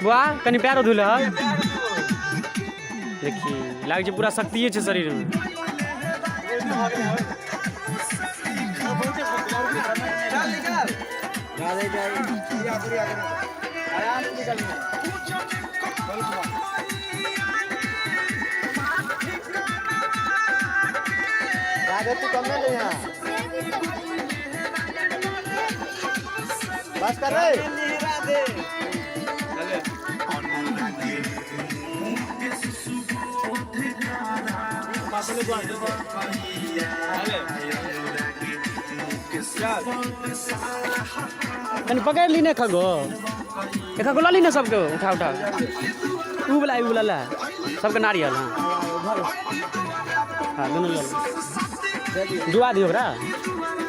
बुआ कनि पैरो धुल देखी लागै छै पूरा शक्तिए छै शरीरमे। राधे तू कम ले यहाँ बस कर रे। कनि पकड़ि ली ने खगो, एक गो लऽ ली ने सबके, उठा उठा। ऊ वाला, ई वाला ला सबके नारियल। हाँ हाँ, दुनू लऽ ली। डुबा दियौ ओकरा,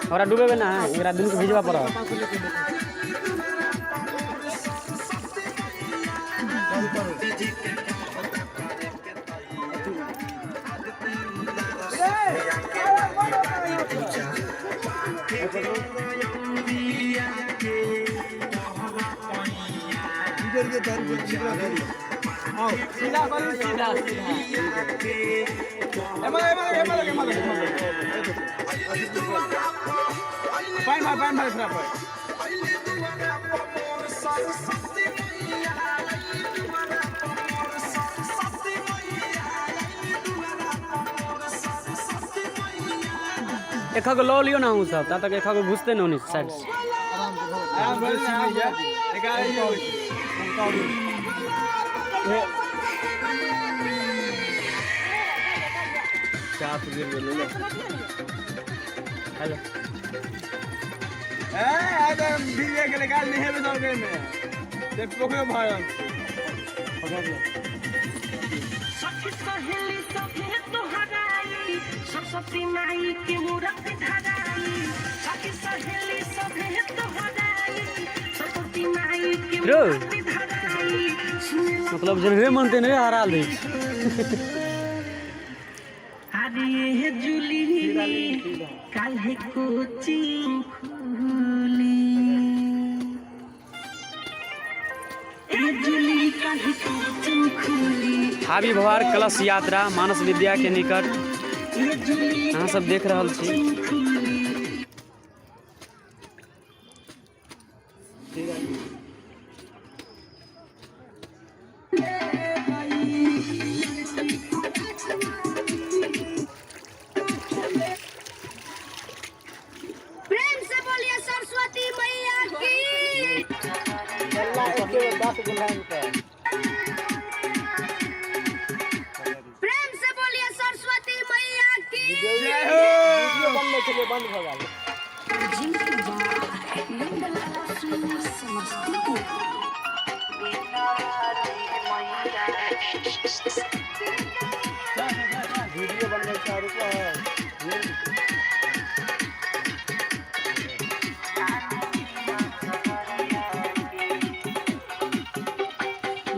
ओकरा डुबेबै ना, एकरा दुनूके भिजबऽ पड़त। सीधा करू, सीधा सीधा। एमा एमा एमा लगे, एमा लगे। पाइन भाई, पाइन भाई, थोड़ा पाइन। एक गो लऽ लियौ ने अहूँ सब, ता तक एक गो घुसतै ने ओन्नी साइड से। आराम से भैया, 11 ही। हेलो। ए एकदम भीग गेलै, काल नहेबे सब में ते पोखरो भरल। सखी सहेली सभे तोहराई, सरस्वती माई के मूरत धराई। सखी सहेली सभे तोहराई, सरस्वती माई के रो। मूरत धराई। सुनला मतलब जेनहे मन तेनहे हरा दै छै। अरे ये जुली, काल्हे कोचिंग खुली। ए जुली, काल्हे कोचिंग खुली। हाबी भवार कलश यात्रा मानस विद्या के निकट ए जुली, अहाँ सब देख रहल छी। कोचिंग खुली। प्रेम से बोलिए सरस्वती मैया की। चलना एक 10 गो लाइन पर। प्रेम से बोलिए सरस्वती मैया की। जय हो। वीडियो बंद नहीं छलै, बंद भऽ गेल। समस्तीपुर। वीडियो बनबै छै रुको।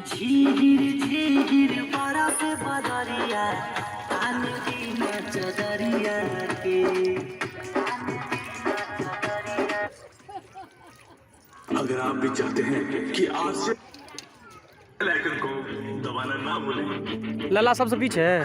झिहिर झिहिर बरस बदरिया, तान दिन चदरिया के। अगर आप भी चाहते हैं कि आज से बेल आइकन को दबाना ना भूलें। लल्ला सबसे पीछे है।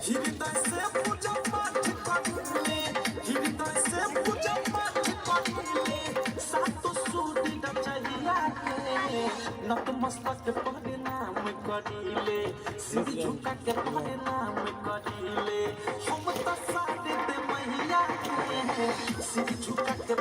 हृदय से पूजा पाठ करिले, हृदय से पूजा पाठ करिले, सातो सूदी रचैया के नतमस्तक प्रणाम करिले, सिर झुका के प्रणाम करिले। हम त सारे दे मैया के सिर झुका के